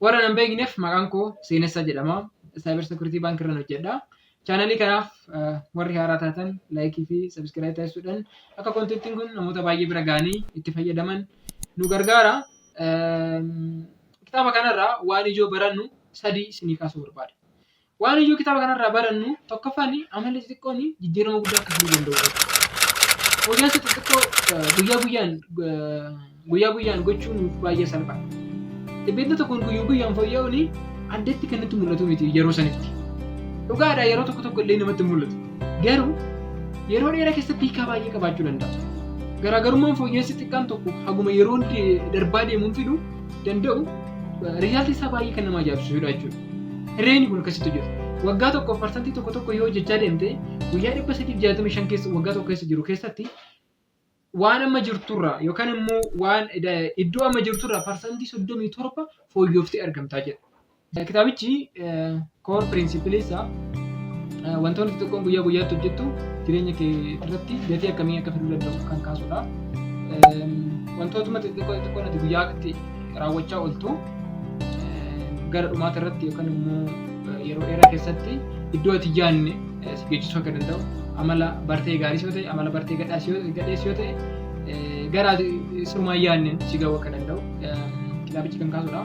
Warra nan beekneef maqaan koo Seenessaa jedhama. Cyber Security Bank irraan hojjedha. Chaanalii kanaaf warri haaraa taatan like fi subscribe taasisuudhaan akka contentiin kun namoota baay'ee bira ga'anii itti fayyadaman nu gargaara. Kitaaba kanarraa waan ijoo barannu sadii isinii kaasuu barbaada. Waan ijoo kitaaba kanarraa barannu tokkoffaan amalli xixiqqoon jijjiirama guddaa akka fiduu danda'u. Fooyya'insa xixiqqoo guyyaa guyyaan guyyaa guyyaan gochuun nuuf baay'ee salphaadha. Dhibbeentaa tokkoon guyyaa guyyaan fooyya'uun addatti kan nutti mul'atu miti yeroo sanitti. Dhugaadha, yeroo tokko tokko illee namatti mul'atu. Garuu yeroo dheeraa keessatti hiikaa baay'ee qabaachuu danda'a. Garaagarummaan fooyya'insi xiqqaan tokko haguma yeroon darbaa deemuun fidu danda'u resultii isaa baay'ee kan nama ajaa'ibsiisudha jechuudha. Herreegni kun akkasitti hojjeta. Waggaa tokkoof parsantii tokko tokko yoo hojjechaa deemte, guyyaa 365 keessa waggaa tokko keessa jiru keessatti waan amma jirturraa yookaan immoo waan iddoo amma jirturraa 37% fooyyooftee argamtaa jedha. Kitaabichi core principle isaa wantoonni xixiqqoon guyyaa guyyaatti hojjettu jireenya kee irratti gatii akkamii akka fiduu danda'u kan kaasudha. Wantootuma xixiqqoo xixiqqoon ati guyyaatti raawwachaa ooltu gara dhumaata irratti yookaan immoo yeroo dheeraa keessatti iddoo ati yaadne si geessisuu akka danda'u, amala bartee gaariis yoo ta'e, amala bartee gadhaas yoo gadhees yoo ta'e, gara ati sirumaa yaadne si ga'uu akka danda'u kitaabichi kan kaasudha.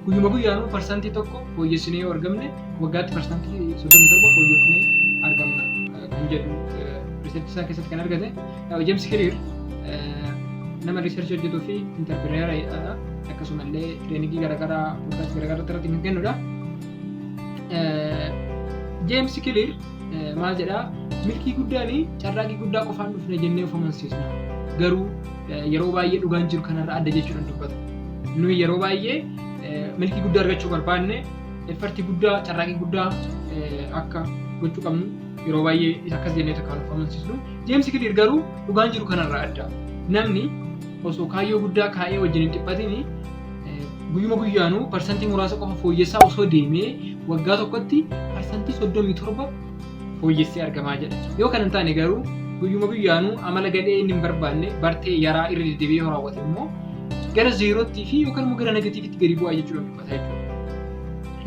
Guyyuma guyyaanuu 1% fooyyessinee yoo argamne, waggaatti 37% fooyyofnee argamna kan jedhu researchii isaa keessatti kan argate. James Clear nama researchii hojjetuu fi entrepreneuridha. Akkasumallee trainingii garaagaraa, podcastii garaagaraa irratti kan kennudha. James Clear maal jedhaa? Milkii guddaan carraaqqii guddaa qofaan dhufne jennee of amansiisna. Garuu yeroo baay'ee dhugaan jiru kanarra adda jechuudhaan dubbata. Nuyi yeroo baay'ee milkii guddaa argachuu barbaanne effortii guddaa, carraaqqii guddaa akka gochuu qabnu yeroo baay'ee akkas jennee kan of amansiisnu. James Clear garuu dhugaan jiru kanarraa adda. Namni osoo kaayyoo guddaa kaa'ee wajjin hin dhiphatin guyyuma guyyaanuu parsantii muraasa qofa fooyyessaa osoo deemee waggaa tokkotti 37% fooyyessee argamaa jedha. Yoo kana hin taane garuu guyyuma guyyaanuu amala gadhee inni hin barbaanne bartee yaraa irra deddeebi'ee yoo raawwate immoo gara zeerootti fi yookaan immoo gara negativeitti gadi bu'aa jechuudha dubbata jechuudha.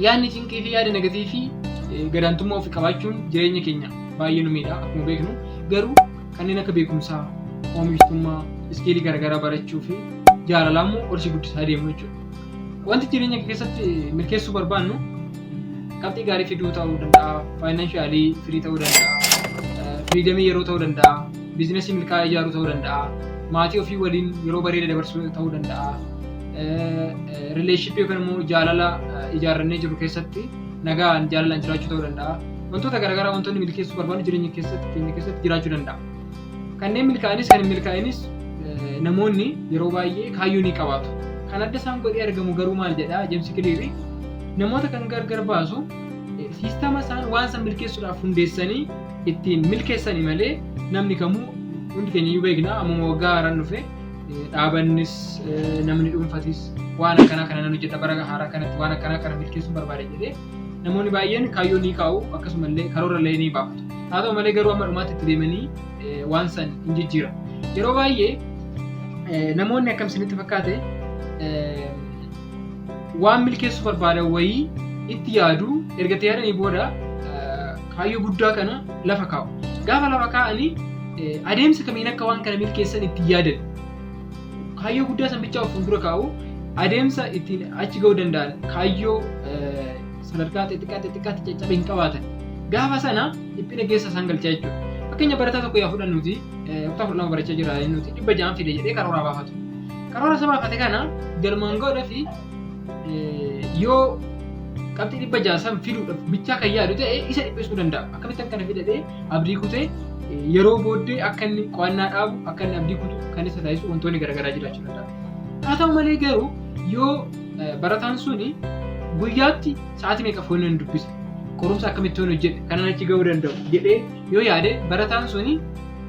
Yaadni cinqii fi yaada negative gadaantummaa ofii qabaachuun jireenya keenya baay'ee nu miidha akkuma beeknu. Garuu kanneen akka beekumsaa, oomishtummaa, skillii garaagaraa barachuu fi jaalalaa immoo ol si guddisaa deemu jechuudha. Wanti jireenya kee keessatti milkeessuu barbaannu qabxii gaarii fiduu ta'uu danda'a, financially free ta'uu danda'a, freedomii yeroo ta'uu danda'a, businessii milkaa'aa ijaaruu ta'uu danda'a, maatii ofii waliin yeroo bareeda dabarsuu ta'uu danda'a, relationshipii yookaan immoo jaalala ijaarrannee jiru keessatti nagaan jaalalaan jiraachuu ta'uu danda'a. Wantoota garaagaraa wantoonni milkeessuu barbaannu jireenya keessatti keenya keessatti jiraachuu danda'a. Kanneen milkaa'anis kan hin milkaa'inis namoonni yeroo baay'ee kaayyoo ni qabaatu. Kan adda isaan godhee argamu garuu maal jedhaa James Clear? Namoota kan gargar baasu systema isaan waan san milkeessuudhaaf hundeessanii ittiin milkeessanii malee namni kamuu, hundi keenya iyyuu beekna, ammuma waggaa haaraan dhufe dhaabannis namni dhuunfatis waan akkanaa kana nan hojjedha, bara haaraa kanatti waan akkanaa kana milkeessuu barbaada jedhee namoonni baay'een kaayyoo ni kaa'u, akkasumallee karoora illee ni baafatu. Haa ta'u malee garuu amma dhumaatti itti deemanii waan san hin jijjiiran. Yeroo baay'ee namoonni akkam isinitti fakkaate, waan milkeessuu barbaadan wayii itti yaadu, erga itti yaadanii booda kaayyoo guddaa kana lafa kaa'u. Gaafa lafa kaa'anii adeemsa kamiin akka waan kana milkeessan itti yaadan. Kaayyoo guddaa san bichaa of fuuldura kaa'u, adeemsa ittiin achi ga'uu danda'an kaayyoo sadarkaa xixiqqaa xixiqqaatti caccabe hin qabaatan. Gaafa sana dhiphina keessa isaan galchaa jechuudha. Fakkeenya barataa tokko yaa fudhannuti, kutaa 12 barachaa jira nuti, 600 fide jedhee karooraa baafatu. Karoora isa baafate kana galmaan ga'uudhaaf yoo qabxii 600 san fiduudhaaf bichaa kan yaadu ta'e isa dhiphisuu danda'a. Akkamitti akkana fidadhee abdii kutee yeroo booddee akka inni qo'annaa dhaabu, akka inni abdii kutu kan isa taasisu wantoonni garaagaraa jiraachuu danda'a. Haa ta'u malee garuu yoo barataan suni guyyaatti sa'aatii meeqa foon nan dubbisa, qorumsa akkamitti yoon hojjedhe kanan achi ga'uu danda'u jedhee yoo yaade, barataan suni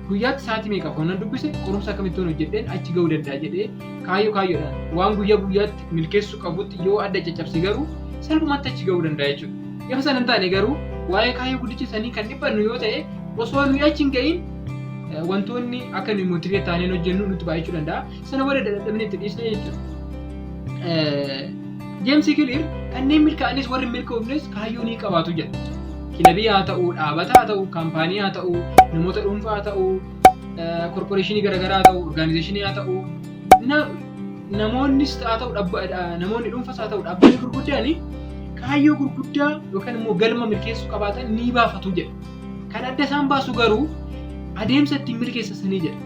guyyaatti sa'aatii meeqa foon nan dubbise, qorumsa akkamitti yoon hojjedheen achi ga'uu danda'a jedhee kaayyoo kaayyoodhaan waan guyyaa guyyaatti milkeessuu qabutti yoo adda caccabse garuu salphumatti achi ga'uu danda'a jechuudha. Yoo sana hin taane garuu waa'ee kaayyoo guddicha sanii kan dhiphannu yoo ta'e, osoo nuyi achi hin ga'iin wantoonni akka nuyi motivate taaneen hojjennu nutti baay'achuu danda'a. Sana booda dadhabnee itti dhiisne jechuudha. Jeemsi Kiliir kanneen milkaa'anis warri hin milkoofnes kaayyoo ni qabaatu jedha. Kilabii haa ta'u, dhaabata haa ta'u, kaampaanii haa ta'u, namoota dhuunfaa haa ta'u, korporeeshinii garaagaraa haa ta'u, orgaanizeeshinii haa ta'u, namoonnis haa ta'u, namoonni dhuunfas haa ta'u, dhaabbanni gurguddaan kaayyoo gurguddaa yookaan immoo galma milkeessuu qabaatan ni baafatu jedha. Kan adda isaan baasu garuu adeemsa ittiin milkeessasanii jedha.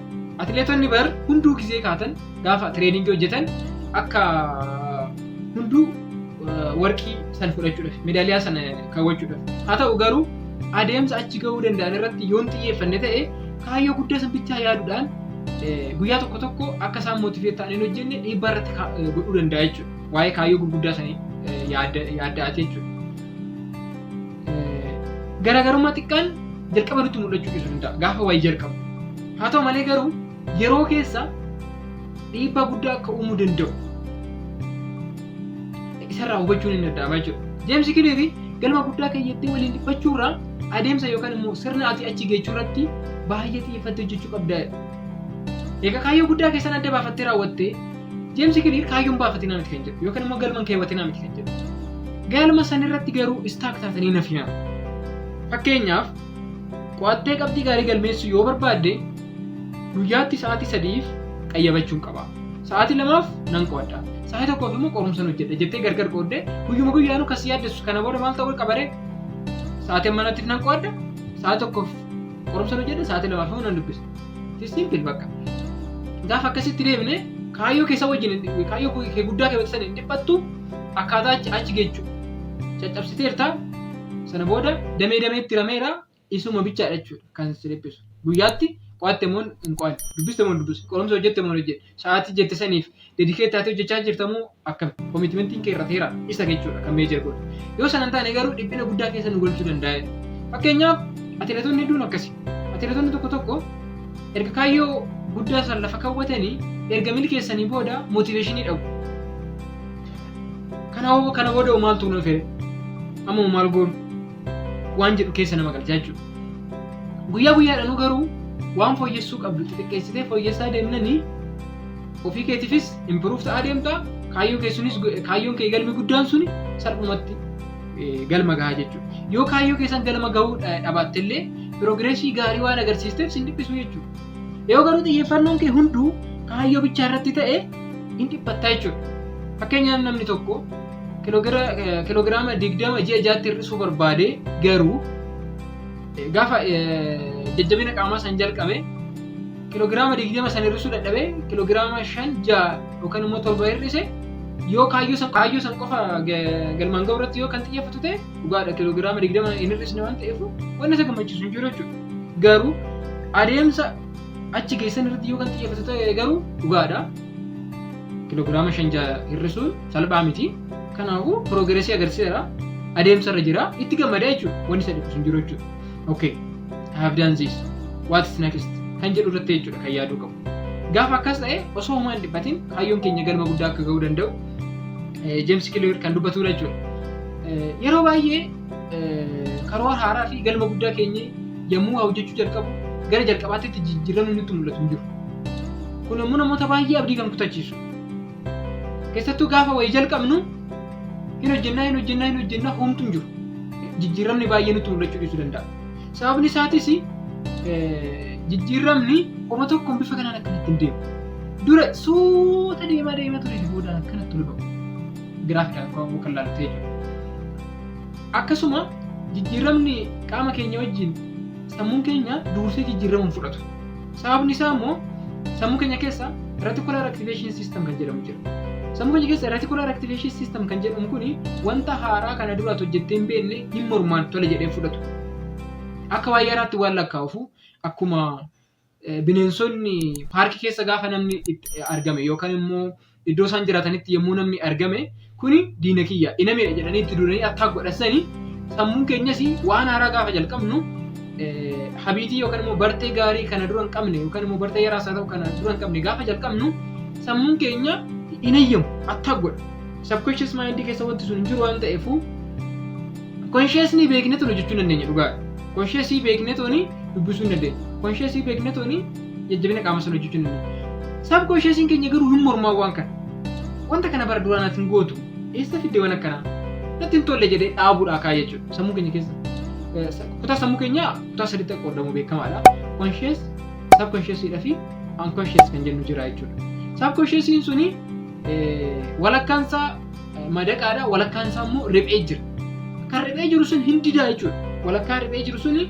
Atileetonni bar hunduu gizee kaatan gaafa tireeningii hojjetan akka hunduu warqii san fudhachuudhaaf meedaaliyaa sana kaawwachuudhaaf. Haa ta'u garuu adeemsa achi gahuu danda'an irratti yoon xiyyeeffanne ta'e kaayyoo guddaa san bichaa yaaduudhaan guyyaa tokko tokko akka isaan motivate ta'anii hin hojjenne dhiibbaa irratti godhuu danda'a jechuudha. Waa'ee kaayyoo gurguddaa sanii yaadda'ate jechuudha. Garaagarummaa xiqqaan jalqaba nutti mul'achuu dhiisuu danda'a gaafa wayii jalqabu. Haa ta'u malee garuu yeroo keessa dhiibbaa guddaa akka uumuu danda'u isarraa hubachuun hin danda'ama jechuudha. Jeemsi Kiliirii galma guddaa keeyyattee waliin dhiphachuurraa adeemsa yookaan immoo sirna ati achi geechuu irratti baay'ee xiyyeeffattee hojjechuu qabda. Egaa kaayyoo guddaa keessan adda baafattee raawwattee, Jeemsi Kiliir kaayyoon baafatinaa miti kan jedhu yookaan immoo galma keewwatinaa miti kan jedhu. Galma san irratti garuu istaak taatanii nafinaa. Fakkeenyaaf, qo'attee qabxii gaarii galmeessuu yoo barbaadde, guyyaatti sa'aatii 3f qayyabachuun qaba. Sa'aatii 2f nan qo'adha. Sa'aatii tokkoof immoo qorumsan hojjedha jettee gargar qooddee guyyuma guyyaanuu kan si yaaddessu kana booda maal ta'uu qabaree? Sa'aatii ammanattiif nan qo'adha. Sa'aatii tokkoof qorumsan hojjedha. Sa'aatii 2f immoo nan dubbisa. It is simple bakka. Gaafa akkasitti deemne kaayyoo keessa wajjin kaayyoo kee guddaa kee sana hin dhiphattu, akkaataa achi geechu caccabsiteerta. Sana booda damee dameetti rameera, isuma bichaadha jechuudha kan si dhiphisu. Guyyaatti qo'atte moo hin qo'anne, dubbiste moo hin dubbisne, qorumsa hojjette moo hin hojjenne, sa'aatii jette saniif dedicate taatee hojjechaa jirta moo akkami, commitmentiin kee irra teera isa jechuudha kan measure godhu. Yoo sana hin taane garuu dhiphina guddaa keessa nu galchuu danda'a. Fakkeenyaaf, atileetonni hedduun akkasi. Atileetonni tokko tokko erga kaayyoo guddaa san lafa kaawwatanii erga milkeessanii booda motivationii dhabu. Kana booda maaltu nu fedhe? Amma maal goonu? Waan jedhu keessa nama galcha jechuudha. Guyyaa guyyaadhaan garuu waan fooyyessuu qabdu xixiqqeessitee fooyyessaa deemnanii ofii keetiifis improve ta'aa deemta, kaayyoo kee sunis, kaayyoon kee galmi guddaan suni salphumatti galma gahaa jechuudha. Yoo kaayyoo keessan galma gahuu dhabaatte illee progressii gaarii waan agarsiisteef sin dhiphisu jechuudha. Yoo garuu xiyyeeffannoon kee hunduu kaayyoo bichaa irratti ta'e hin dhiphatta jechuudha. Fakkeenyaaf, namni tokko kiloogiraama 20 ji'a 6tti hir'isuu barbaade, garuu gaafa jajjabina qaamaa san jalqabe kiloogiraama 20 san hir'isuu dadhabee kiloogiraama 5, 6 yookaan immoo 7 hir'ise, yoo kaayyoo san qofa galmaan ga'u irratti yoo kan xiyyeeffatu ta'e, dhugaadha, kiloogiraama 20 hin hir'isne waan ta'eef wanni isa gammachiisu hin jiru jechuudha. Garuu adeemsa achi geessan irratti yoo kan xiyyeeffatu ta'e garuu, dhugaadha, kiloogiraama 5, 6 hir'isuun salphaa miti. Kanaafuu progressii agarsiiseera. Adeemsa irra jira. Itti gammada jechuudha. Wanni isa dhiphisu hin jiru jechuudha. Okay, I have done this. What is next? Kan jedhu irratti jechuudha kan yaaduu qabu. Gaafa akkas ta'e osoo homaa hin dhiphatin kaayyoon keenya galma guddaa akka ga'uu danda'u James Clear kan dubbatudha jechuudha. Yeroo baay'ee karoora haaraa fi galma guddaa keenya yommuu hojjechuu jalqabu gara jalqabaatti jijjiiramni nutti mul'atu hin jiru. Kun immoo namoota baay'ee abdii kan kutachiisu. Keessattuu gaafa wayii jalqabnu hin hojjennaa, hin hojjennaa, hin hojjennaa, homtuu hin jiru. Jijjiiramni baay'ee nutti mul'achuu dhiisuu danda'a. Sababni isaatis jijjiiramni homa tokkoon bifa kanaan akkanatti hin deemu. Dura suuta deemaa deemaa ture, boodaan akkanatti ol ba'u. Giraafiidhaan kan laalu ta'e jechuudha. Akkasuma jijjiiramni qaama keenya wajjin sammuun keenya dursee jijjiirama hin fudhatu. Sababni isaa immoo sammuu keenya keessa reticular activation system kan jedhamu jira. Sammuu keenya keessa reticular activation system kan jedhamu kuni wanta haaraa kana duraatu hojjettee hin beekne hin mormaan tole jedhee fudhatu. Akka waan yaraatti waan lakkaa'ufu, akkuma bineensonni paarkii keessa gaafa namni itti argame yookaan immoo iddoo isaan jiraatanitti yommuu namni argame kuni diina kiyya inamidha jedhanii itti duulanii attack godhasanii, sammuun keenyas waan haaraa gaafa jalqabnu habitii yookaan immoo bartee gaarii kana dura hin qabne yookaan immoo bartee yaraas haa ta'u kana dura hin qabne gaafa jalqabnu sammuun keenya hin eeyyamu, attack godha. Subconscious mind keessa wanti sun hin jiru waan ta'eefu consciously beekne tun hojjechuu hin dandeenya dhugaadha. Consciously beekne tuni dubbisuu hin dandeenya. Consciously beekne tuni jajjabina qaama sana hojjechuu hin dandeenya. Subconsciousiin keenya garuu hin mormaa waan kana. Wanta kana bara duraan ati hin gootu. Eessa fidde waan akkanaa? Natti hin tolle jedhee dhaabuudhaa kaa jechuudha. Sammuu keenya keessa. Kutaa sammuu keenyaa kutaa sadiitti akka qoodamu beekamaadha. Conscious, subconscious fi unconscious kan jennu jira jechuudha. Subconsciousiin suni walakkaan isaa madaqaadha, walakkaan isaa immoo riphee jira. Kan riphee jiru sun hin didaa jechuudha. Walakkaa riphee jiru suni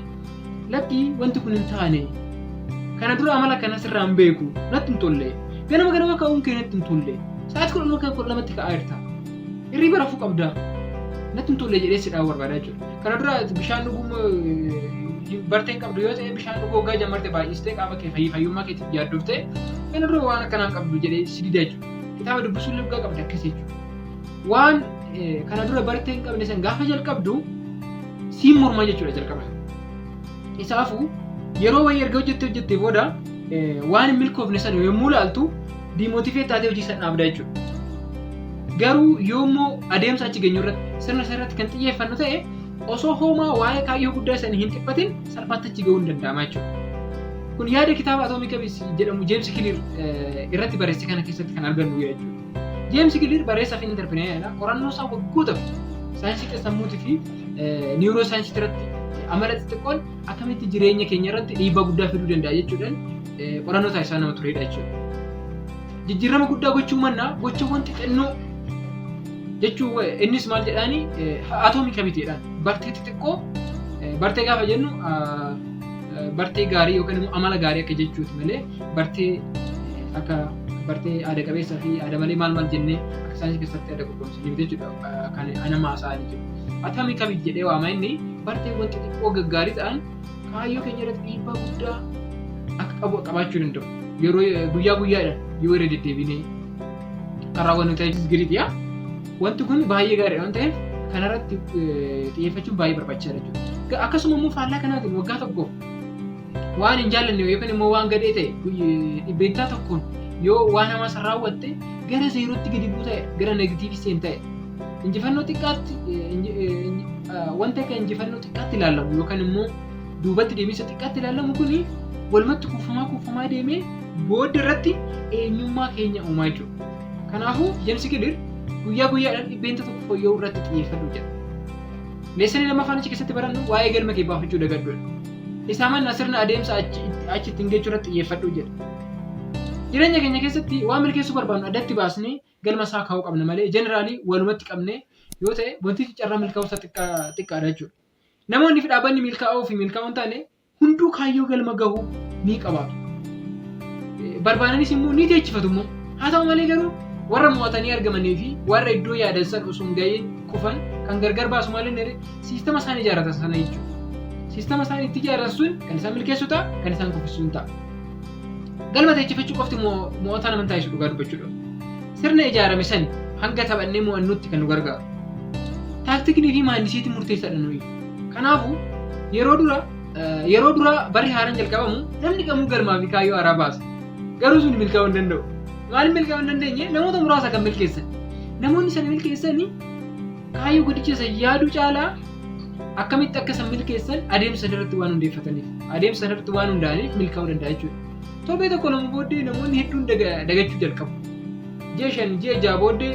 lakki wanti kun hin taane. Kana dura amala kana sirraa hin beeku. Natti hin tolle. Ganama ganama ka'uun kee natti hin tolle. Sa'aatii 10 12tti ka'aa jirta. Hirriba rafuu qabda. Natti hin tolle jedhee si dhaabuu barbaada jechuudha. Kana dura bishaan dhuguu bartee hin qabdu yoo ta'e bishaan dhuguu waggaa jammarte baay'istee qaama kee fayyummaa keetiif yaaddoftee kana dura waan akkanaa hin qabdu jedhee si dida jechuudha. Kitaaba dubbisuu illee waggaa qabda akkas jechuudha. Waan kana dura bartee hin qabne san gaafa jalqabdu siin mormaa jechuudha jalqaba. Isaafuu yeroo wayii erga hojjettee hojjettee booda waan hin milkoofne sana yommuu ilaaltu demotivate taatee hojii sana dhaabda jechuudha. Garuu yoommoo adeemsa achi geenyu irratti sirna isa irratti kan xiyyeeffannu ta'e osoo hoomaa waa'ee kaayyoo guddaa sanii hin dhiphatin salphaatti achi ga'uu hin danda'ama jechuudha. Kun yaada kitaaba Atomic Habits jedhamu James Clear irratti barreesse kana keessatti kan argannu jechuudha. James Clear barreessaa fi entrepreneuriidha. Qorannoo isaa waggootaaf saayinsii sammuutii fi neuroscience irratti amala xixiqqoon akkamitti jireenya keenya irratti dhiibbaa guddaa fiduu danda'a jechuudhaan qorannoo taasisaa nama turedha jechuudha. Jijjiirama guddaa gochuu mannaa gochawwan xixinnoo jechuu innis maal jedhaani atomic habit jedhaan bartee xixiqqoo bartee gaafa jennu bartee gaarii yookaan immoo amala gaarii akka jechuuti malee bartee akka bartee aada qabeessaa fi aada malee maal maal jennee akka saayinsii keessatti adda qoqqoomsanii miti jechuudha kan nama haasa'anii jiru. Atomic habit jedhee waama inni barteewwan xixiqqoo gaggaarii ta'an kaayyoo keenya irratti dhiibbaa guddaa akka qabu qabaachuu danda'u. Yeroo guyyaa guyyaadhaan yoo irra deddeebinee kan raawwannu ta'e giriiti yaa. Wanti kun baay'ee gaariidha waan ta'eef kanarratti xiyyeeffachuun baay'ee barbaachisaadha jechuudha. Akkasuma immoo faallaa kanaatiin waggaa tokkoof waan hin jaallanne yookaan immoo waan gadhee ta'e 1% yoo waan hamaa san raawwatte gara zeerootti gadi bu'u ta'e gara negative seen ta'e injifannoo xiqqaatti wanta akka injifannoo xiqqaatti ilaalamu yookaan immoo duubatti deemisa xiqqaatti ilaalamu kuni walumatti kuufamaa kuufamaa deemee booda irratti eenyummaa keenya uumaa jechuudha. Kanaafuu James Clear guyyaa guyyaadhaan 1% fooyya'uu irratti xiyyeeffadhu jedha. Lessonii lammaffaan achi keessatti barannu waa'ee galma kee baafachuu dagadhuudha. Isaa mannaa sirna adeemsa achi ittiin geechuu irratti xiyyeeffadhu jedha. Jireenya keenya keessatti waan milkeessuu barbaannu addatti baasnee galma isaa kaa'uu qabna malee generally walumatti qabnee yoo ta'e wantichi carraa milkaa'uu isaa xiqqaadha jechuudha. Namoonni fi dhaabbanni milkaa'uu fi milkaa'uu hin taane hunduu kaayyoo galma gahuu ni qabaatu. Barbaadanis immoo ni teechifatu immoo. Haa ta'u malee garuu warra mo'atanii argamanii fi warra iddoo yaadan san osoo hin gahiin kufan kan gargar baasu malee inni siistama isaan ijaarratan sana jechuudha. Siistama isaan itti ijaarratan sun kan isaan milkeessu ta'a, kan isaan kuffisu ta'a. Galma teechifachuu qofti mo'ataa nama taasisu dhugaa dubbachuudha. Sirna ijaarame san hanga taphannee mo'annutti kan nu gargaaru. Taaktiknii fi maandisiitiin murteessaadha nuyi. Kanaafuu yeroo dura barri haaraan jalqabamu namni kamuu galmaa fi kaayyoo haaraa baasa. Garuu sun milkaa'uu hin danda'u. Maaliif milkaa'uu hin dandeenye? Namoota muraasa kan milkeessan. Namoonni sana milkeessanii kaayyoo guddicha san yaaduu caalaa akkamitti akka san milkeessan adeemsa irratti waan hundeeffataniif adeemsa irratti waan hundaa'aniif milkaa'uu danda'a jechuudha. Torbee tokko lama booddee namoonni hedduun dagachuu jalqabu. Ji'a 5 ji'a 6 booddee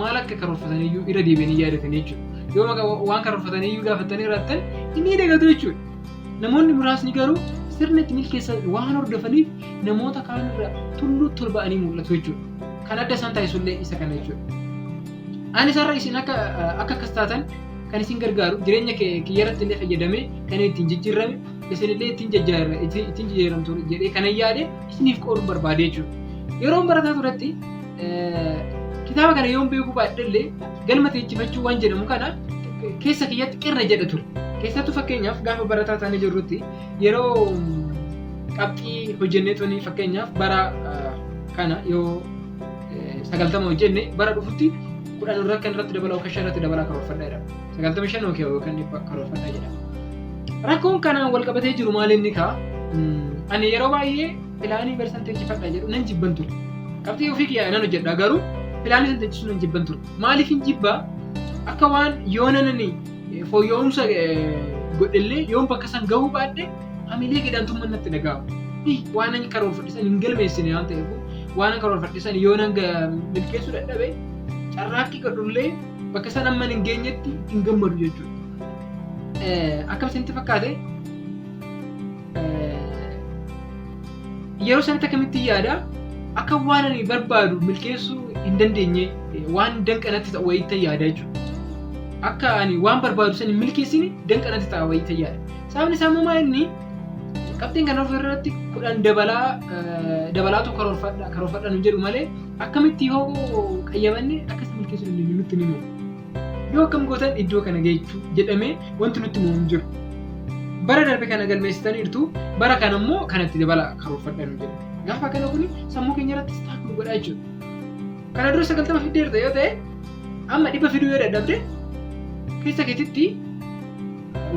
maal akka karoorfataniyyuu irra deebi'anii yaadatanii jechuudha. Yoo maqaa waan karoorfataniyyuu gaafatanii raattan inni dagatu jechuudha. Namoonni muraasni garuu sirna itti milkeessan waan hordofaniif namoota kaan irra tulluu tolba'anii mul'atu jechuudha. Kan adda isaan taasisullee isa kana jechuudha. Ani isarra isin akka akka akkas taatan kan isin gargaaru jireenya kiyyarratti illee fayyadamee kan ittiin jijjiirame isinillee ittiin ittiin jijjiiramtu jedhee kanan yaade isiniif qooduun barbaade jechuudha. Yeroon barataa turetti kitaaba kana yoon beekuu baadhellee galma teechifachuu waan jedhamu kana keessa kiyyatti qirra jedha ture. Keessattuu fakkeenyaaf gaafa barataa taanee jirrutti yeroo qabxii hojjennee tuni fakkeenyaaf bara kana yoo 90 hojjenne bara dhufutti 10 irra kan irratti dabalaa yookaan 5 irratti dabalaa karoorfadhaa jedhama. 95 yookaan 100 karoorfadhaa jedhama. Rakkoon kanaan wal qabatee jiru maal inni kaa? Ani yeroo baay'ee pilaanii barsan teechifadhaa jedhu nan jibban ture. Qabxii ofii kiyyaa nan hojjedha garuu pilaanii san teechisuu nan jibban ture. Maaliif hin jibbaa? Akka waan yoo nanani fooyya'umsa godhellee yoon bakka san gahuu baadhe hamilee gadaantummaa natti dhaga'ama. Waan ani karoorfadhe san hin galmeessine waan ta'eef waan ani karoorfadhe san yoo nan milkeessuu dadhabe Carraaqqii godhullee bakka san amma hin geenyetti hin gammadu jechuudha. Akkam isinitti fakkaate? Yeroo sanatti akkamitti yaada? Akka waan ani barbaadu milkeessuu hin dandeenye, waan danqanatti ta'u wayiitti yaada jechuudha. Akka ani waan barbaadu san hin milkeessine danqanatti ta'a wayiitti yaada. Sababni isaa immoo maal? Inni qabxiin kana ofirratti 10 dabalaa dabalaatu karoorfadha karoorfadha nu jedhu malee, akkamitti yoo qayyabanne akkas milkeessuu dandeenyu nutti ni himu. Yoo akkam gootan iddoo kana geechuu jedhamee wanti nutti himu hin jiru. Bara darbe kana galmeessitaniirtu, bara kana immoo kanatti dabala karoorfadha nu jedha. Gaafa kana kuni sammuu keenya irratti stuck nu godha jechuudha. Kana dura 90 fiddeerta yoo ta'e, amma 100 fiduu yoo dadhabde, keessa keetitti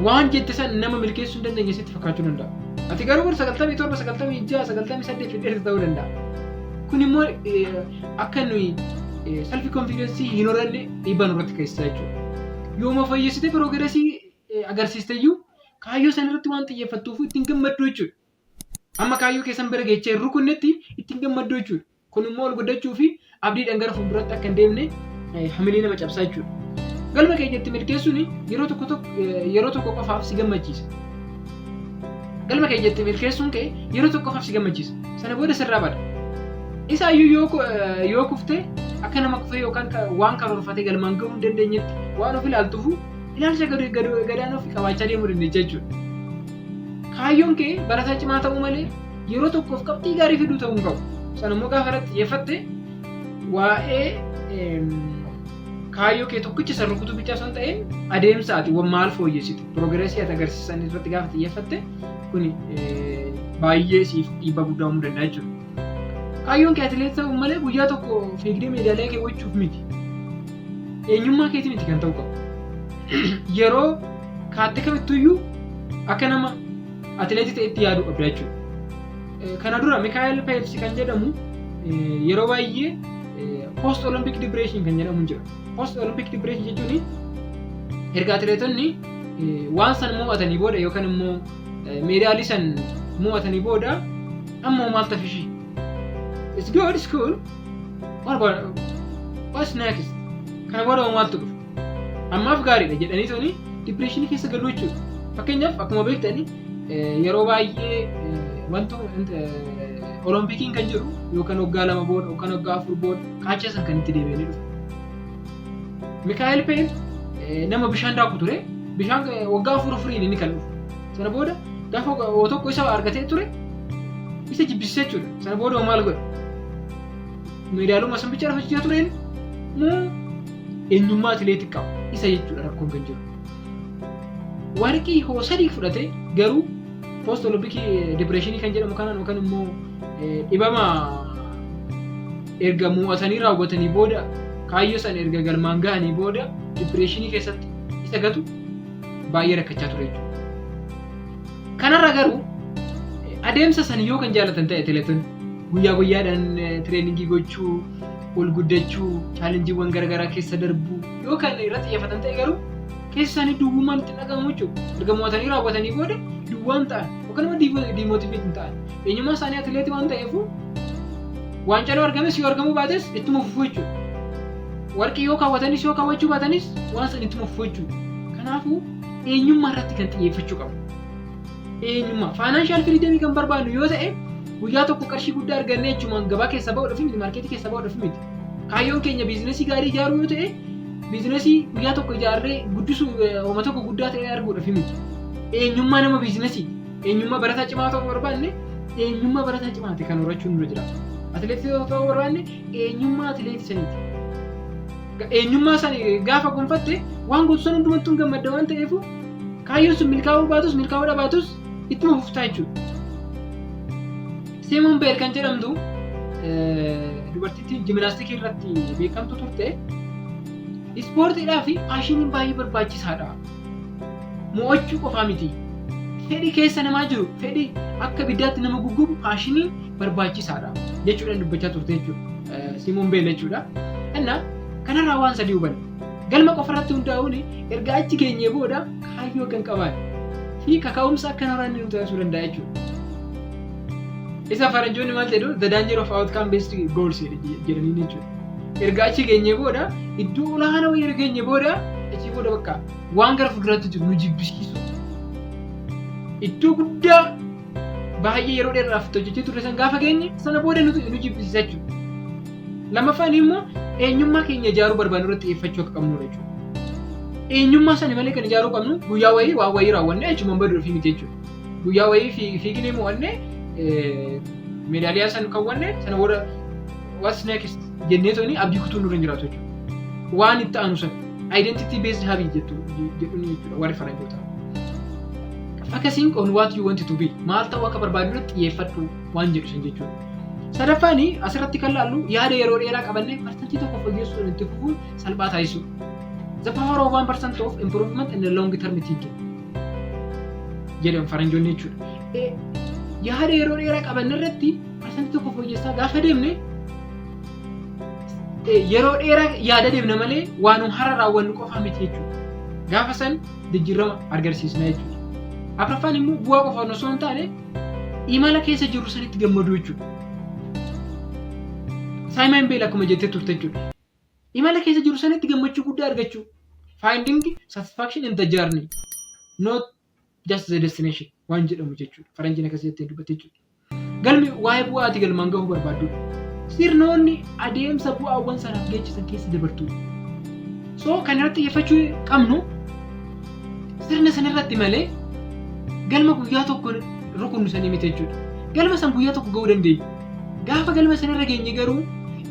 waan jette san nama milkeessuu hin dandeenye sitti fakkaachuu danda'a. Ati garuu kun 97, 96, 98 fiddeerta ta'uu danda'a. Kun immoo akka nuyi self confidence hin horanne dhiibbaa nurratti keessisaa jechuudha. Yooma fooyyessitee progressii agarsiiste iyyuu, kaayyoo san irratti waan xiyyeeffattuuf ittiin gammaddu jechuudha. Amma kaayyoo keessan bira geechee hin rukunnetti ittiin gammaddu jechuudha. Kun immoo ol guddachuu fi abdiidhaan gara fuulduratti akka hin deemne hamilee nama cabsaa jechuudha. Galma keenya itti milkeessuun yeroo tokko tokko, yeroo tokko qofaaf si gammachiisa. Galma keenya itti milkeessuun kee yeroo tokko qofaaf si gammachiisa. Sana booda sirraa bada. Isa iyyuu yoo kufte, akka nama kufee yookaan waan karoorfatee galmaan gahuu hin dandeenyetti waan of ilaaltuufu, ilaalcha gadaanoo fi qabaachaa deemuu dandeecha jechuudha. Kaayyoon kee barataa cimaa ta'uu malee yeroo tokkoof qabxii gaarii fiduu ta'uu hin qabu. Sana immoo gaafa irratti xiyyeeffatte, waa'ee kaayyoo kee tokkicha san rukutuu bichaa osoo hin ta'in, adeemsa ati maal fooyyessitu, progressii ati agarsiisan irratti gaafa xiyyeeffatte, kun baay'ee siif dhiibbaa guddaa uumuu danda'a jechuudha. Kaayyoon kee atileet ta'uu malee guyyaa tokko fiigdee meedaaliyaa keewwachuuf miti. Eenyummaa keetii miti kan ta'u qabu. Yeroo kaatte kamittuyyuu akka nama atileetii ta'etti yaaduu qabda jechuudha. Kana dura Mikaa'el Peelsi kan jedhamu, yeroo baay'ee post Olympic depression kan jedhamu jira. Post Olympic depression jechuun erga atileetonni waan san mo'atanii booda yookaan immoo meedaalii san mo'atanii booda, ammoo maal tafishii? It's good, it's cool. What about what's next? Kana booda maaltu dhufa? Ammaaf gaariidha jedhanii tuni depressionii keessa galuu jechuudha. Fakkeenyaaf, akkuma beektani, yeroo baay'ee wanti Olompikiin kan jiru yookaan waggaa 2 booda yookaan waggaa 4 booda kaachaa san kan itti deebi'anii dhufu. Mikaa'el Peel nama bishaan daaku ture. Bishaan waggaa afur afuriin inni kan dhufu. Sana booda gaafa tokko isa argatee ture isa jibbisiisa jechuudha. Sana booda maal godhe? Meedaaluma san bicha lafa tureen moo eenyummaa atileetii qaba isa jechuudha rakkoon kan jiru. Warqii hoo sadii fudhate garuu post Olompikii depressionii kan jedhamu kanaan yookaan immoo dhibama erga mo'atanii raawwatanii booda, kaayyoo sana erga galmaan gahanii booda depressionii keessatti isa gatu baay'ee rakkachaa ture jechuudha. Kanarra garuu adeemsa sana yoo kan jaalatan ta'e, atileetonni guyyaa guyyaadhaan trainingii gochuu, ol guddachuu, challengeiiwwan garaagaraa keessa darbuu yoo kan irratti xiyyeeffatan ta'e garuu, keessa isaanii duwwummaan itti dhagahamu jechuudha. Erga mo'atanii raawwatanii booda duwwaan ta'an yookaan immoo demotivate hin ta'an. Eenyummaa isaanii atileetii waan ta'eef, waancaan yoo argames yoo argamuu baates ittuma fufuu jechuudha. Warqii yoo kaawwatanis yoo kaawwachuu baatanis waan san ittuma fufuu jechuudha. Kanaafuu eenyummaa irratti kan xiyyeeffachuu qabu. Eenyummaa financial freedomii kan barbaadnu yoo ta'e, guyyaa tokko qarshii guddaa argannee jechuun gabaa keessa ba'uudhaaf miti, marketii keessa ba'uudhaaf miti. Kaayyoon keenya businessii gaarii ijaaruu yoo ta'e, businessii guyyaa tokko ijaarree guddisuu, ooma tokko guddaa ta'e arguudhaaf miti. Eenyummaa nama businessii, eenyummaa barataa cimaa ta'uu barbaanne, eenyummaa barataa cimaate kan horachuun nurra jira. Atileetii ta'uu barbaanne, eenyummaa atileetii saniiti. Eenyummaa sani gaafa gonfatte, waan gootu san hundumattuu hin gammadda waan ta'eef, kaayyoon sun milkaa'uu baatus milkaa'uu dhabaatus ittuma fuftaa jechuudha. Simone Biles kan jedhamtu dubartittiin jiminaastikii irratti beekamtu turte, ispoortiidhaa fi passioniin baay'ee barbaachisaadha. Mo'achuu qofaa miti. Fedhi keessa namaa jiru, fedhi akka ibiddaatti nama guggubu, passioniin barbaachisaadha jechuudhaan dubbachaa turte jechuudha. Simone Biles jechuudha. Innaa kanarraa waan sadii hubanna. Galma qofarratti hundaa'uun erga achi geenyee booda kaayyoo kan qabaanne fi kaka'umsa akka horanne nu taasisuu danda'a jechuudha. Isa faranjoonni maal jedhu? "The danger of outcome based goals" jedhanii jechuudha. Erga achi geenyee booda, iddoo olaanaa wayii erga geenyee booda, achii booda bakka waan gara fuulduraatti jiru nu jibbisiisu. Iddoo guddaa baay'ee yeroo dheeraadhaaf itti hojjechaa turre san gaafa geenye sana booda nu jibbisiisa jechuudha. Lammaffaan immoo eenyummaa keenya ijaaruu barbaannu irratti xiyyeeffachuu akka qabnudha jechuudha. Eenyummaa sana malee kan ijaaruu qabnu guyyaa wayii waan wayii raawwannee achumaan baduu ofii miti jechuudha. Guyyaa wayii fiignee mo'annee meedaaliyaa san kaawwanne sana booda what's next jennee toni abdii kutuun nurra hin jiraatu jechuudha. Waan itti aanu san identity based habit jettu jedhuun jechuudha warri faranjoota. Focusing on what you want to be, maal ta'uu akka barbaadu irratti xiyyeeffadhu waan jedhu san jechuudha. Sadaffaan asirratti kan laallu yaada yeroo dheeraa qabannee 1% fooyyessuun itti fufuun salphaa taasisu. The power of 1% of improvement in the long term thinking jedhamu faranjoonni jechuudha. Yaada yeroo dheeraa qabanne irratti 1% fooyyessaa gaafa deemne yeroo dheeraa yaada deemna malee waanuma hara raawwannu qofaa miti jechuudha. Gaafa san jijjiirama agarsiisna jechuudha. Afraffaan immoo bu'aa qofaan osoo hin taane imala keessa jirru sanitti gammaduu jechuudha. Simone Weil akkuma jettee turte jechuudha. Imala keessa jiru sanitti gammachuu guddaa argachuu. Finding satisfaction in the journey, not just the destination waan jedhamu jechuudha. Faranjiin akkasii jettee dubbatte jechuudha. Galmi waa'ee bu'aati galmaan gahuu barbaaddudha. Sirnoonni adeemsa bu'aawwan sanaaf geessisan keessa dabartudha. So kan irratti xiyyeeffachuu qabnu sirna sanarratti malee galma guyyaa tokko rukunnu sanii miti jechuudha. Galma san guyyaa tokko gahuu dandeenya. Gaafa galma sanarra geenye garuu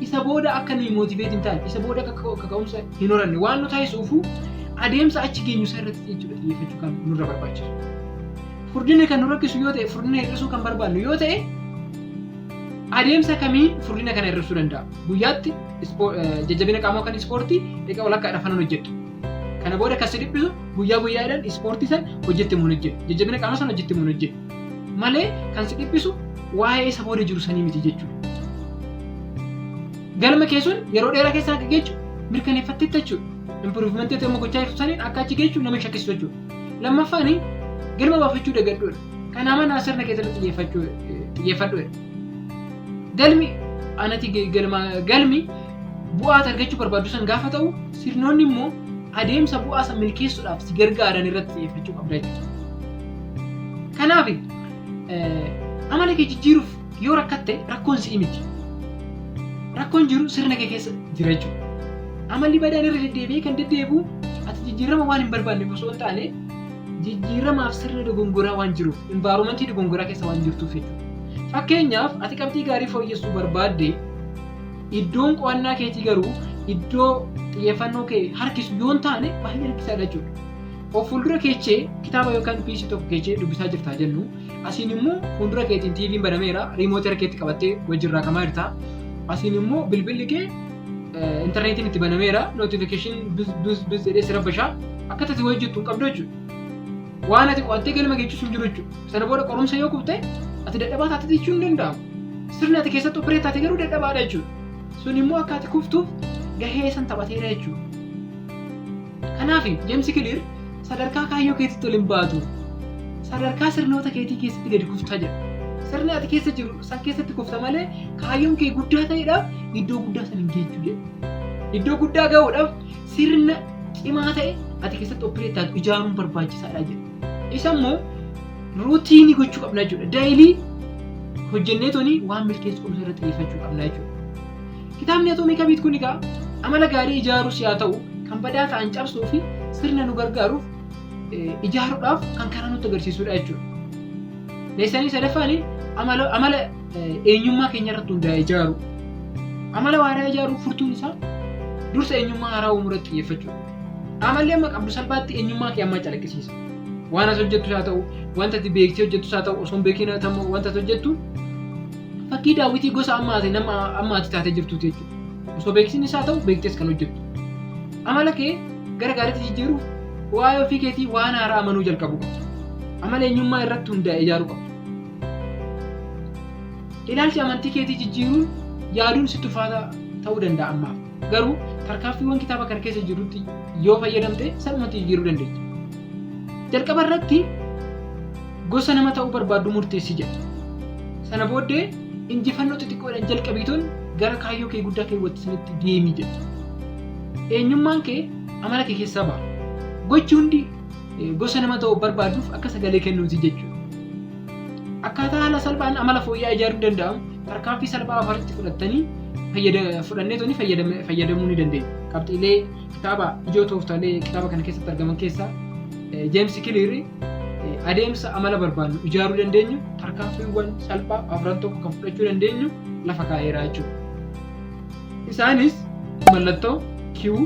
isa booda akka nuyi motivate hin taane, isa booda akka kaka'umsa hin horanne waan nu taasisuufu adeemsa achi geenyu isa irratti jechuudha xiyyeeffachuu kan nurra barbaachisu. Furdina kan nu rakkisu yoo ta'e, furdina hir'isuu kan barbaannu yoo ta'e, adeemsa kamiin furdina kana hir'isuu danda'a? Guyyaatti jajjabina qaamaa kan ispoortii dhiqa walakkaadha fanan hojjedha. Kana booda kan si dhiphisu guyyaa guyyaadhaan ispoortii san hojjette moo hin hojjedhu? Jajjabina qaamaa san hojjette moo hin hojjedhu? Malee kan si dhiphisu waa'ee isa booda jiru sanii miti jechuudha. Galma kee sun yeroo dheeraa keessa akka geechu mirkaneeffatteetta jechuudha. Improvementii amma gochaa jirtu saniin akka achi geechu nama shakkisiisu jechuudha. Lammaffaan galma baafachuu dagadhuudha. Kanaa manaa sirna keessatti xiyyeeffadhuudha. Galmi anati galma galmi bu'aa argachuu barbaaddu san gaafa ta'u, sirnoonni immoo adeemsa bu'aa san milkeessuudhaaf si gargaaran irratti xiyyeeffachuu qabda jechuudha. Kanaaf amala kee jijjiiruuf yoo rakkatte rakkoon si'i miti. Rakkoon jiru sirna kee keessa jira jechuudha. Amalli badaan irra deddeebi'ee kan deddeebi'u ati jijjiirama waan hin barbaanneef osoo hin taane jijjiiramaaf sirna dogongoraa waan jiruuf, environmentii dogongoraa keessa waan jirtuuf jechuudha. Fakkeenyaaf, ati qabxii gaarii fooyyessuu barbaadde, iddoon qo'annaa keetii garuu iddoo xiyyeeffannoo kee harkisu yoo hin taane baay'ee rakkisaadha jechuudha. Of fuuldura keechee kitaaba yookaan piisii tokko keechee dubbisaa jirtaa jennu, asiin immoo fuuldura keetiin TV'n banameera, remoteii harkeetti qabattee wajjin raakamaa jirta. Asiin immoo bilbilli kee intarneetiin itti banameera, notification buzz buzz buzz jedhee si rabbashaa, akka tati hojjettu hin qabdu jechuudha. Waan ati qo'attee galma geessisu hin jiru jechuudha. Sana booda qorumsa yoo kufte ati dadhabaa taate jechuun hin danda'amu. Sirni ati keessatti operate taate garuu dadhabaadha jechuudha. Sun immoo akka ati kuftuuf gahee san taphateera jechuudha. Kanaaf James Clear sadarkaa kaayyoo keetitti ol hin baatu. Sadarkaa sirnoota keetii keessatti gadi kuftaa jedha. Sirni ati keessa jiru san keessatti kufta malee kaayyoon kee guddaa ta'eedhaaf iddoo guddaa san hin geechuu jedha. Iddoo guddaa gahuudhaaf sirna cimaa ta'e ati keessatti operate taatu ijaaruun barbaachisaadha jedha. Isa immoo routineii gochuu qabna jechuudha. Daily hojjennee toni waan milkeessuu qabnu irratti xiyyeeffachuu qabna jechuudha. Kitaabni Atomic Habit kun egaa amala gaarii ijaaruus yaa ta'u kan badaa ta'an cabsuu fi sirna nu gargaaruuf ijaaruudhaaf kan karaa nutti agarsiisudha jechuudha. Lessonii sadaffaan amala eenyummaa keenya irratti hundaa'e ijaaru. Amala haaraa ijaaruuf furtuun isaa dursa eenyummaa haaraa uumuu irratti xiyyeeffachuudha. Amalli amma qabdu salphaatti eenyummaa kee ammaa calaqqisiisa. Waan ati hojjettus haa ta'u, wanta ati beektee hojjettus haa ta'u, osoo hin beekin haa ta'u, wanta ati hojjettu fakkii daawwitii gosa ammaati nama ammaati taatee jirtuuti jechuudha. Osoo beeksinis haa ta'u, beektees kan hojjettu. Amala kee gara gaariitti jijjiiruuf waa'ee ofii keetii waan haaraa amanuu jalqabuu qabda. Amala eenyummaa irratti hundaa'e ijaaruu qabda. Ilaalchi amantii keetii jijjiiruun yaaduun sitti ulfaataa ta'uu danda'a ammaaf. Garuu tarkaanfiiwwan kitaaba kana keessa jirutti yoo fayyadamte salphumatti jijjiiruu dandeessa. Jalqaba irratti gosa nama ta'uu barbaaddu murteessi jedha. Sana booddee injifannoo xixiqqoodhaan jalqabiituun gara kaayyoo kee guddaa keewwatte sanitti deemi jedha. Eenyummaan kee amala kee keessaa ba'a. Gochi hundi gosa nama ta'uu barbaaduuf akka sagalee kennuuti jechuudha. Akkaataa haala salphaan amala fooyya'aa ijaaruun danda'amu tarkaanfii salphaa afuritti fudhattanii fudhannee toni fayyadamuu ni dandeenya. Qabxiilee kitaaba ijoo tooftaalee kitaaba kana keessatti argaman keessaa Jeemsi Kiliir adeemsa amala barbaannu ijaaruu dandeenyu tarkaanfiiwwan salphaa afran tokko kan fudhachuu dandeenyu lafa kaa'eera jechuudha. Isaanis mallattoo cue,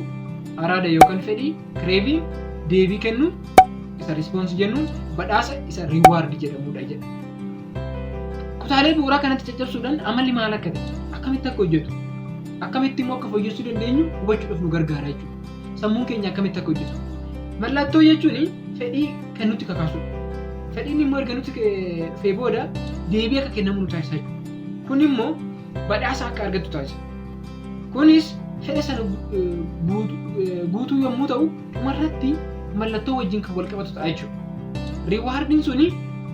araada yookaan fedhii, craving, deebii kennuu isa response jennuun, badhaasa isa reward jedhamudha jedha. Kutaalee bu'uuraa kanatti caccabsuudhaan amalli maal akka ta'e, akkamitti akka hojjetu, akkamitti immoo akka fooyyessuu dandeenyu hubachuudhaaf nu gargaara jechuudha. Sammuun keenya akkamitti akka hojjetu. Mallattoo jechuun fedhii kan nutti kakaasudha. Fedhiin immoo erga nutti dhufee booda deebii akka kennamu nu taasisa jechuudha. Kun immoo badhaasa akka argattu taasisa. Kunis fedha sana guutuu yommuu ta'u, dhumarratti mallattoo wajjin kan wal qabatu ta'a jechuudha. Rewardiin suni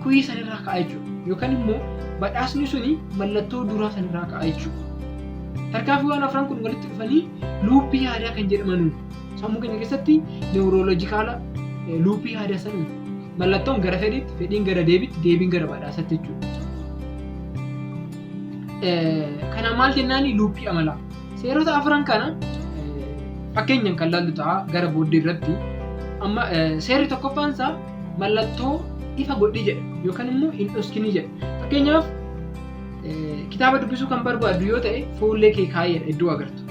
cue sanirraa ka'a jechuudha. Yookaan immoo badhaasni suni mallattoo duraa sanirraa ka'a jechuudha. Tarkaanfiiwwan afran kun walitti dhufanii loopii yaadaa kan jedhaman sammuu keenya keessatti neurological loopii yaadaa sana mallattoon gara fedhiitti, fedhiin gara deebiitti, deebiin gara badhaasatti jechuudha. Kana maal jennaani? Loopii amalaa. Seerota afran kana fakkeenyaan kan laallu ta'a gara booddee irratti. Amma seerri tokkoffaan isaa mallattoo ifa godhi jedha yookaan immoo hin dhoskinii jedha. Fakkeenyaaf, kitaaba dubbisuu kan barbaaddu yoo ta'e, fuullee kee kaa'eedha iddoo agartu.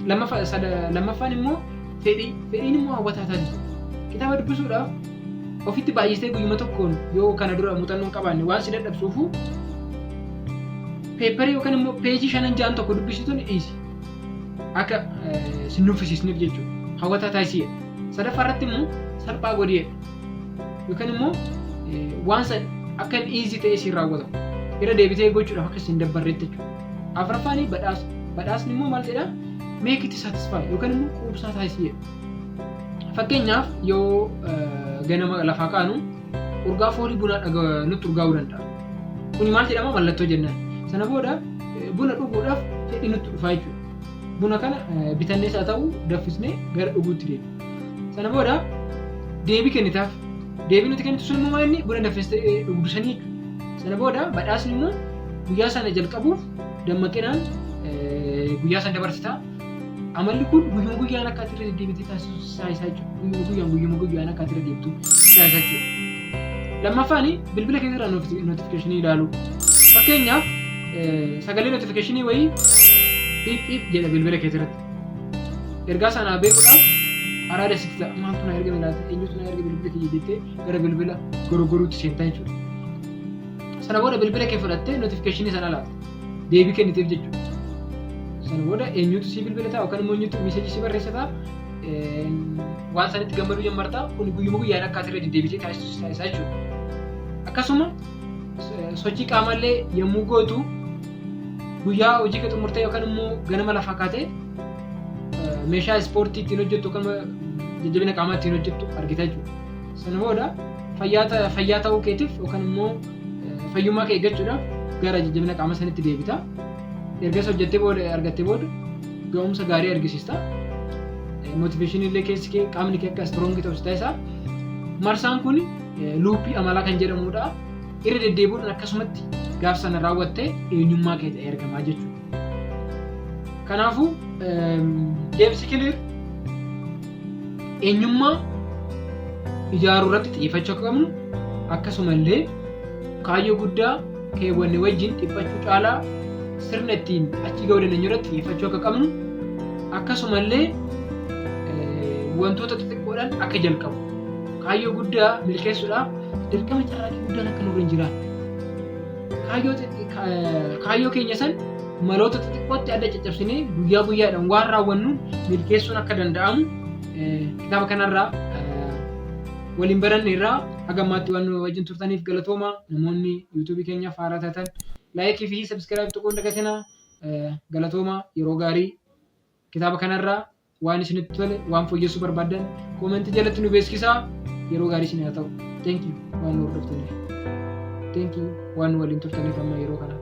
Lammaffaan immoo fedhii. Fedhiin immoo hawwataa taasisa. Kitaaba dubbisuudhaaf ofitti baay'istee guyyuma tokkoon yoo kana dura muuxannoo hin qabaanne waan si dadhabsuufu, paperii yookaan immoo peejii shanan ja'an tokko dubbisitu ni dhiisi. Akka si nuffisiisneef jechuudha. Hawwataa taasisiidha. Sadaffaa irratti immoo salphaa godhiidha. Yookaan immoo waan san akka inni easy ta'ee siin raawwatamu. Irra deebitee gochuudhaaf akka siin dabbarreetti jechuudha. Afuraffaan badhaasa. Badhaasni immoo maal jedhaa? Make it satisfy yookaan immoo quubsaa taasisiidha. Fakkeenyaaf, yoo ganama lafaa kaanu urgaa foolii bunaa nutti urgaa'uu danda'a. Kuni maal jedhama? Mallattoo jennaan. Sana booda buna dhuguudhaaf fedhii nutti dhufaa jechuudha. Buna kana bitannees haa ta'u danfisnee gara dhuguutti deema. Sana booda deebii kennitaaf. Deebii nuti kennitu sun immoo maal inni buna danfistee dhugdu sanii jechuudha. Sana booda badhaasni immoo guyyaa sana jalqabuuf dammaqinaan guyyaa sana dabarsitaa. Amalli kun guyyuma guyyaan akka ati irra deddeebitee taasisu taasisaa jechuudha. Guyyuma guyyaan, guyyuma guyyaan akka ati irra deebtu taasisaa jechuudha. Lammaffaan bilbila keessa irraa notificationii ilaalu. Fakkeenyaaf, sagalee notificationii wayii piip piip jedha bilbila keessa irratti. Ergaa sanaa beekuudhaaf araada sitti ta'a. Maaltu na ergame laata? Eenyutu na erge bilbila kiyya jettee gara bilbila gorogoruutti seentaa jechuudha. Sana booda bilbila kee fudhattee notificationii sana ilaalta. Deebii kenniteef jechuudha. Sana booda eenyutu sii bilbila ta'a yookaan immoo eenyutu messageii si barreessa ta'a. Waan sanitti gammaduu jammartaa. Kun guyyuma guyyaan akka ati irra deddeebitee taasisu taasisaa jechuudha. Akkasuma sochii qaamallee yommuu gootu, guyyaa hojii kee xumurtee yookaan immoo ganama lafaa kaatee meeshaa ispoortii ittiin hojjettu yookaan jajjabina qaamaa ittiin hojjettu argita jechuudha. Sana booda fayyaa ta'uu keetiif yookaan immoo fayyummaa kee eeggachuudhaaf gara jajjabina qaama sanitti deebita. Ergas hojjettee booda, argattee booda ga'umsa gaarii argisiista. Motivationii illee keessi kee, qaamni kee akka strong ta'u si taasisa. Marsaan kun loopii amalaa kan jedhamudha. Irra deddeebi'uudhaan akkasumatti gaaf sana raawwattee eenyummaa kee ta'ee argamaa jechuudha. Kanaafuu James Clear eenyummaa ijaaruu irratti xiyyeeffachuu akka qabnu, akkasuma illee kaayyoo guddaa keewwanne wajjin dhiphachuu caalaa sirna ittiin achi ga'uu dandeenyu irratti xiyyeeffachuu akka qabnu, akkasuma illee wantoota xixiqqoodhaan akka jalqabu, kaayyoo guddaa milkeessuudhaaf dirqama carraaqqii guddaan akka nurra hin jiraanne, kaayyoo keenya san maloota xixiqqootti adda caccabsinee guyyaa guyyaadhaan waan raawwannuun milkeessuun akka danda'amu kitaaba kanarraa waliin baranne irraa. Haga ammaatti waan nu wajjin turtaniif galatooma. Namoonni YouTubeii keenyaaf haaraa taatan likeii fi subscribe tuquun dagatina. Galatooma, yeroo gaarii. Kitaaba kanarraa waan isinitti tole, waan fooyyessuu barbaaddan commentii jalatti nu beeksisaa. Yeroo gaarii isin haa ta'u. Thank you waan nu hordoftaniif. Thank you waan nu waliin turtaniif amma yeroo kana.